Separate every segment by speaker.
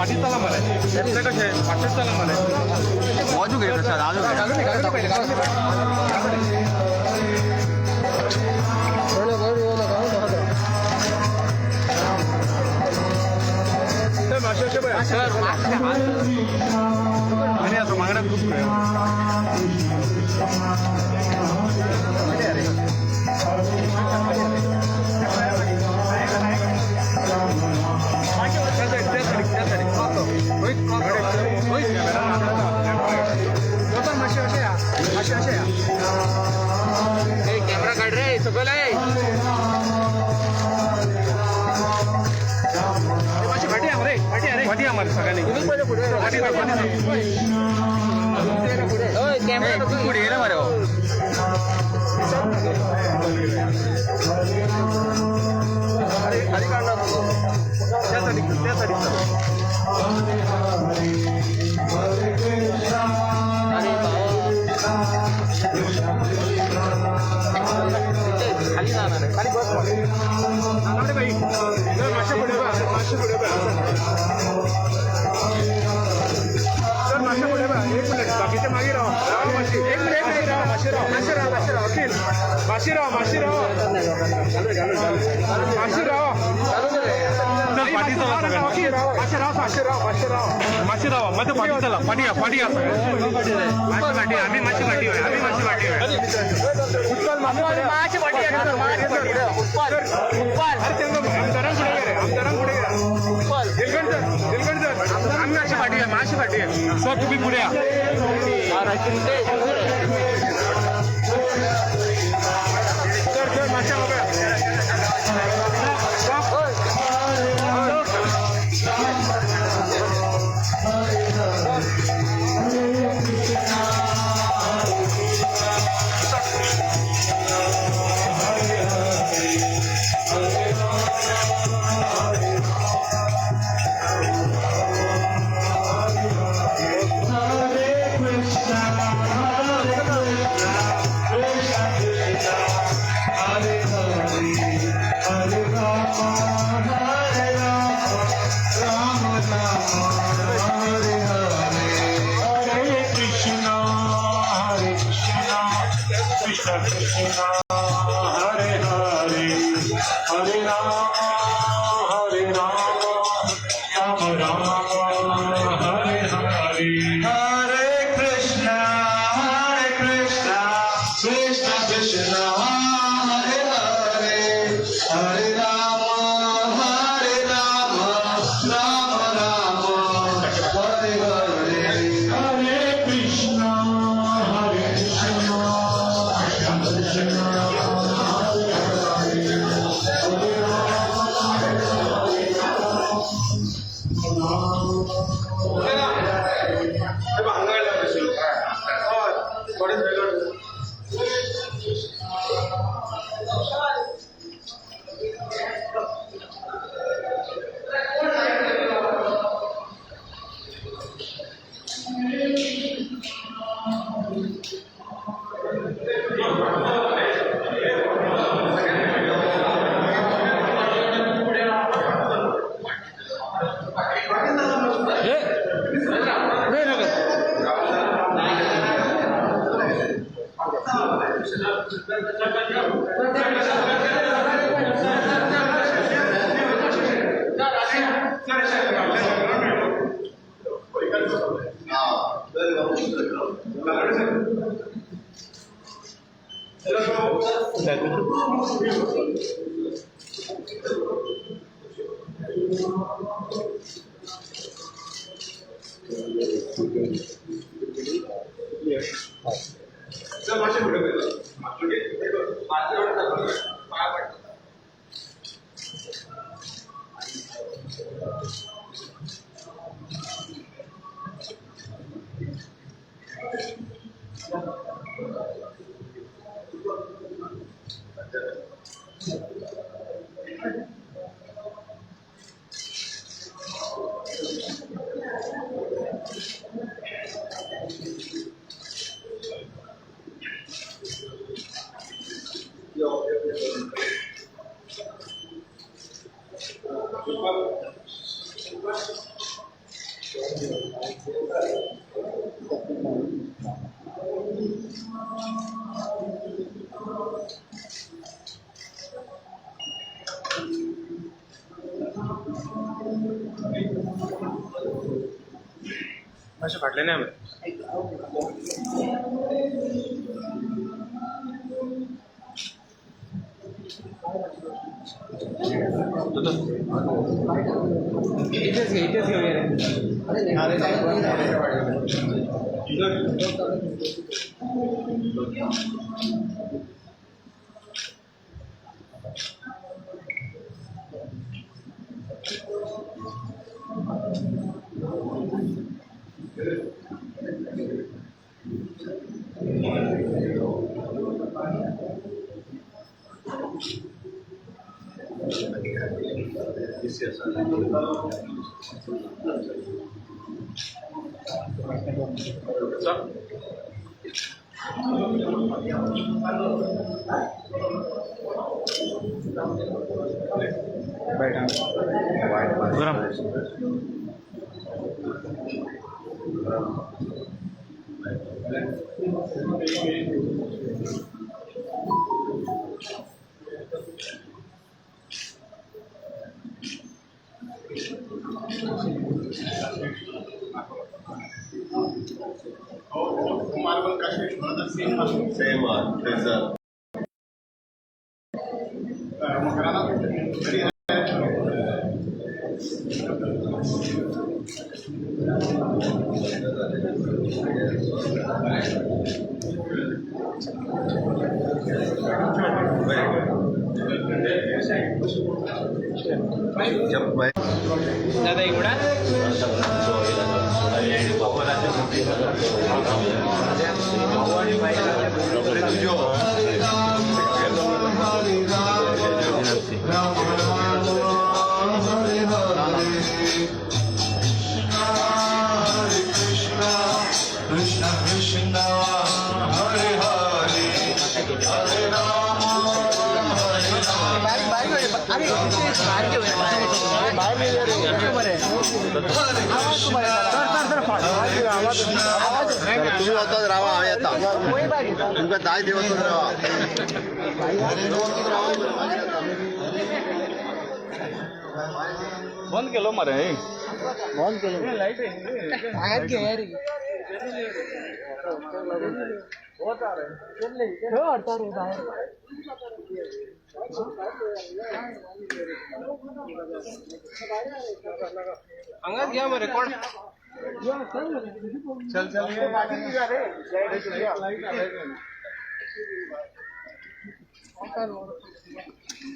Speaker 1: फाटीं चला मरे. ते कशें फाटीं चला मरे.
Speaker 2: बाजू घे प्रसाद, आजू घे.
Speaker 1: सर मातशें अशें पळय. आनी आतां मागणा ग्रूप पळय. त्या सायडीक, त्या सायडीक, त्या सायडीक. रोहित, रोहित, रोहित, गौतम, मातशें अशें या, मातशें अशें या.
Speaker 3: कॅमेरा काढ रे सकयल आहे.
Speaker 1: मातशें फाटीं या मरे, फाटीं या रे, फाटीं या मरे सगळ्यांनी. फाटीं जा, फाटीं जा.
Speaker 3: ओय, कॅमेरा
Speaker 2: फुडें येयला मरे हो.
Speaker 1: त्या सायडीक, त्या सायडीक चल.
Speaker 3: अरे बाबा, खाली जाणार आहे.
Speaker 1: खाली बस मरे. नानावडे बाई, सर मातशें फुडें पळय, मातशें फुडें पळय. सर मातशें फुडें पळय, एक मिनिट. बाकीचे मागीर राव, राव मातशी. एक मिनिट, एक मिनिट, राव मातशें, राव मातशें, राव मातशें, राव अखिल मातशें, राव मातशें, राव. चालू चालू चालू, मातशें राव. सर फाटीं चला सगळ्यांनी. अखिल मातशें राव, मातशें राव, मातशें राव, मातशें राव. मातशें फाटीं चला. फाटीं या, फाटीं या सगळ्यांनी. मातशें फाटीं, आमी मातशें फाटीं वया, आमी मातशें फाटीं वया.
Speaker 3: मातशें फाटी या, मातशें फाटी. उत्पल, उत्पल.
Speaker 1: अरे तेंका आमदारांक फुडें घे रे, आमदारांक फुडें घे. निलकंठ सर, निलकंठ सर, आमी मातशें फाटीं या, मातशें फाटीं या. सर तुमी फुडें या. सर, सर मातशें हांगा.
Speaker 4: Hare Krishna, Hare Krishna, Krishna Krishna, Hare Hare, Hare Rama, Hare Rama, Rama Rama, Hare Hare. Hare Krishna, Hare Krishna, Krishna Krishna, Hare Hare, Hare Rama, Hare Rama, Rama Rama, Hare Hare. Hare Krishna, Hare Krishna, Krishna Krishna, Hare Hare, Hare Rama, Hare Rama.
Speaker 1: थोडेच वेगळं. Sir मातशें फुडें पळय. पांय पडटा. मातशें फाटल्यान या मरे.
Speaker 3: इथेच घे, इथेच घेऊया रे. दादा एक minute.
Speaker 4: Krishna Krishna Hare Hare Hare Rama Hare Rama.
Speaker 3: अरे बाहेर घेऊया.
Speaker 2: तुम्ही वचत रावा, हांव येता. तुमकां जाय थंय वचत रावा.
Speaker 1: बंद केलो मरे.
Speaker 3: बाहेर घेऊया रे. हाडटा रे बाहेर.
Speaker 1: हांगाच घ्या मरे. कोण चल चल.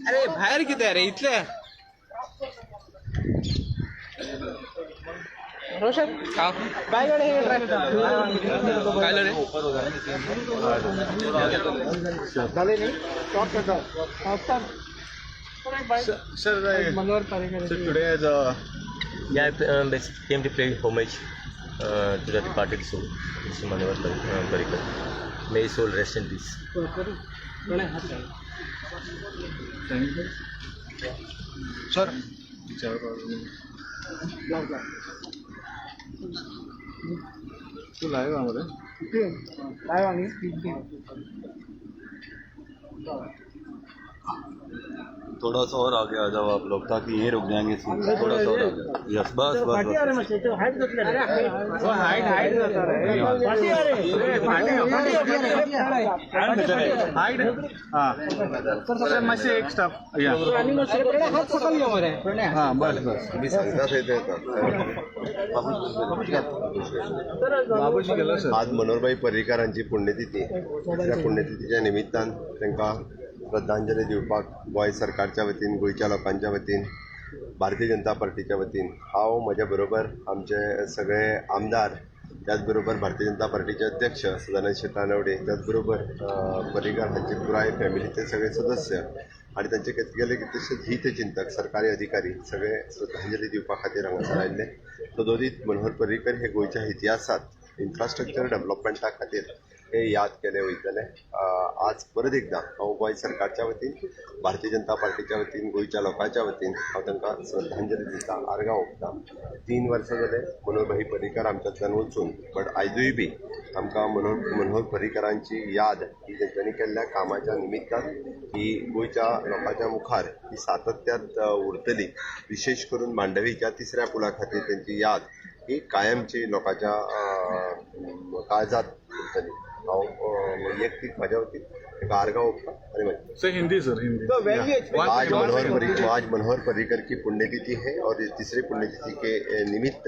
Speaker 1: अरे बाहेर किती रे इथले.
Speaker 3: रोशन
Speaker 1: का
Speaker 3: बाय कडे हे ड्राईव्ह.
Speaker 1: काय रे?
Speaker 5: Sir,
Speaker 3: Manohar Parrikar.
Speaker 5: So today as a
Speaker 6: Yeah, I basically came to pay homage to the departed soul, Mr. Manohar Parrikar. May his soul rest in peace.
Speaker 5: Sir, तू लाईव्ह आहे मध्ये.
Speaker 3: लाईव्ह आणि
Speaker 7: थोड़ा सा और आगे आ जाओ आप लोग, ताकि ये रुक जाएंगे. थोड़ा सा और आगे. यस, बस बस बस.
Speaker 1: हायट हायट जाता रे. हायट.
Speaker 5: हा सर, मातशें एक स्टाफ या.
Speaker 3: हात सकल घेऊ मरे.
Speaker 5: हा बस बस.
Speaker 2: तुम्ही सांगता थंय ते येता.
Speaker 5: बाबूजी गेलो सर.
Speaker 2: आज मनोहरभाई पर्रीकारांची पुण्यतिथी. त्या पुण्यतिथीच्या निमित्तान तांकां श्रद्धांजली दिवपाक गोंय सरकारच्या वतीन, गोंयच्या लोकांच्या वतीन, भारतीय जनता पार्टीच्या वतीन हांव, म्हज्या बरोबर आमचे सगळे आमदार, त्याच बरोबर भारतीय जनता पार्टीचे अध्यक्ष सदानंद शेट तानावडे, त्याच बरोबर पर्रीकार हांचे पुराय फॅमिलीचे सगळे सदस्य आनी तांचे गेले कितलेशेच हितचिंतक, सरकारी अधिकारी सगळे श्रद्धांजली दिवपा खातीर हांगासर आयिल्ले. सदोदीत मनोहर पर्रीकर हे गोंयच्या इतिहासात इन्फ्रास्ट्रक्चर डेव्हलपमेंटा खातीर हे याद केले वयतले. आज परत एकदां हांव गोंय सरकारच्या वतीन, भारतीय जनता पार्टीच्या वतीन, गोंयच्या लोकांच्या वतीन हांव तांकां श्रद्धांजली दिता, आर्गां ओंपता. 3 वर्सां जाले मनोहर भाई पर्रीकर आमच्यांतल्यान वचून, बट आयजूय बी आमकां मनोहर पर्रीकरांची याद ही तेंच्यांनी केल्ल्या कामाच्या निमित्तान ही गोंयच्या लोकांच्या मुखार ही सातत्यात उरतली. विशेष करून मांडवीच्या तिसऱ्या पुला खातीर तेंची याद ही कायमची लोकांच्या काळजात उरतली. हांव वैयक्तीक म्हाज्या वतीन ताका आर्गां ओंपता आनी म्हजें
Speaker 5: सर हिंदी, सर हिंदी.
Speaker 2: आज मनोहर पर्रिकर की पुण्यतिथि है और इस तीसरे पुण्यतिथि के निमित्त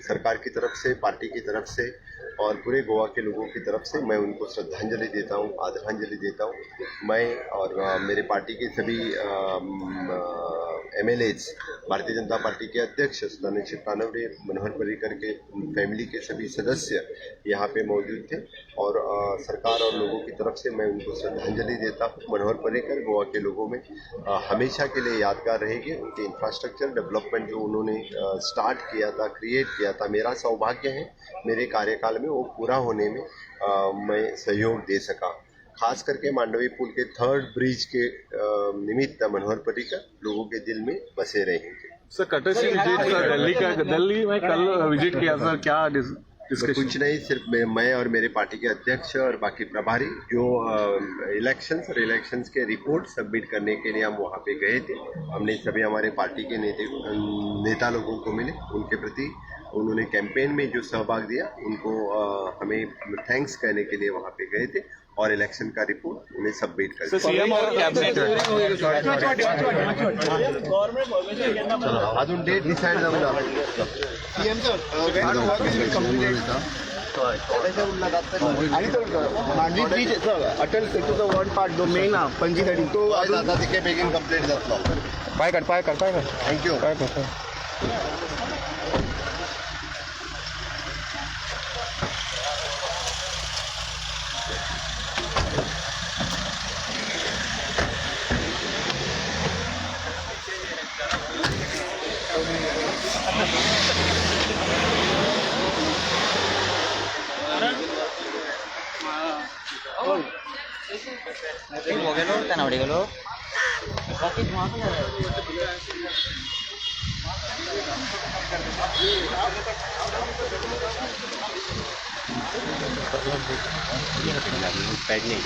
Speaker 2: सरकार की तरफ से, पार्टी की तरफ से और पूरे गोवा के लोगों की तरफ से मैं उनको श्रद्धांजलि देता हूँ, आदरांजलि देता हूँ. मैं और मेरे पार्टी के सभी एमएलएज, भारतीय जनता पार्टी के अध्यक्ष सदानंद शेठ तानवडे, मनोहर पर्रिकर के फैमिली के सभी सदस्य यहाँ पे मौजूद थे और सरकार और लोगों की तरफ से मैं उनको श्रद्धांजलि देता हूँ. मनोहर पर्रिकर गोवा के लोगों में हमेशा के लिए यादगार रहेंगे. उनके इंफ्रास्ट्रक्चर डेवलपमेंट जो उन्होंने स्टार्ट किया था, क्रिएट किया था, मेरा सौभाग्य है मेरे कार्यकाल में वो पूरा होने में मैं सहयोग दे सका. खास करके मांडवी पुल के थर्ड ब्रिज के निमित्त मनोहर पर्रिकर लोगों के दिल में बसे रहेंगे.
Speaker 5: सर, कटसी विजिट सर, दिल्ली का, दिल्ली में कल विजिट किया सर, क्या डिस्कशन?
Speaker 2: कुछ नहीं, सिर्फ मैं और मेरे पार्टी के अध्यक्ष और बाकी प्रभारी जो इलेक्शंस और इलेक्शंस के रिपोर्ट सबमिट करने के लिए हम वहाँ पे गए थे. हमने सभी हमारे पार्टी के नेता लोगों को मिले, उनके प्रति उन्होंने कैंपेन में जो सहभाग दिया उनको हमें thanks कहने के लिए वहाँ पे गए थे और इलेक्शन का रिपोर्ट उन्हें सबमिट कर
Speaker 5: सर, सीएम और कैबिनेट.
Speaker 2: अजून डेट डिसाईड जाऊन.
Speaker 8: आणि तो मांडवी ब्रिज, अटल सेतूचा वन पार्ट जो मेन पणजी साठी तो अजून
Speaker 2: आता तिके बेगीन कंप्लीट जातलो.
Speaker 1: पाय काढ, पाय काढ, पाय काढ.
Speaker 2: Thank you.
Speaker 1: पाय काढ.
Speaker 6: पैड नहीं.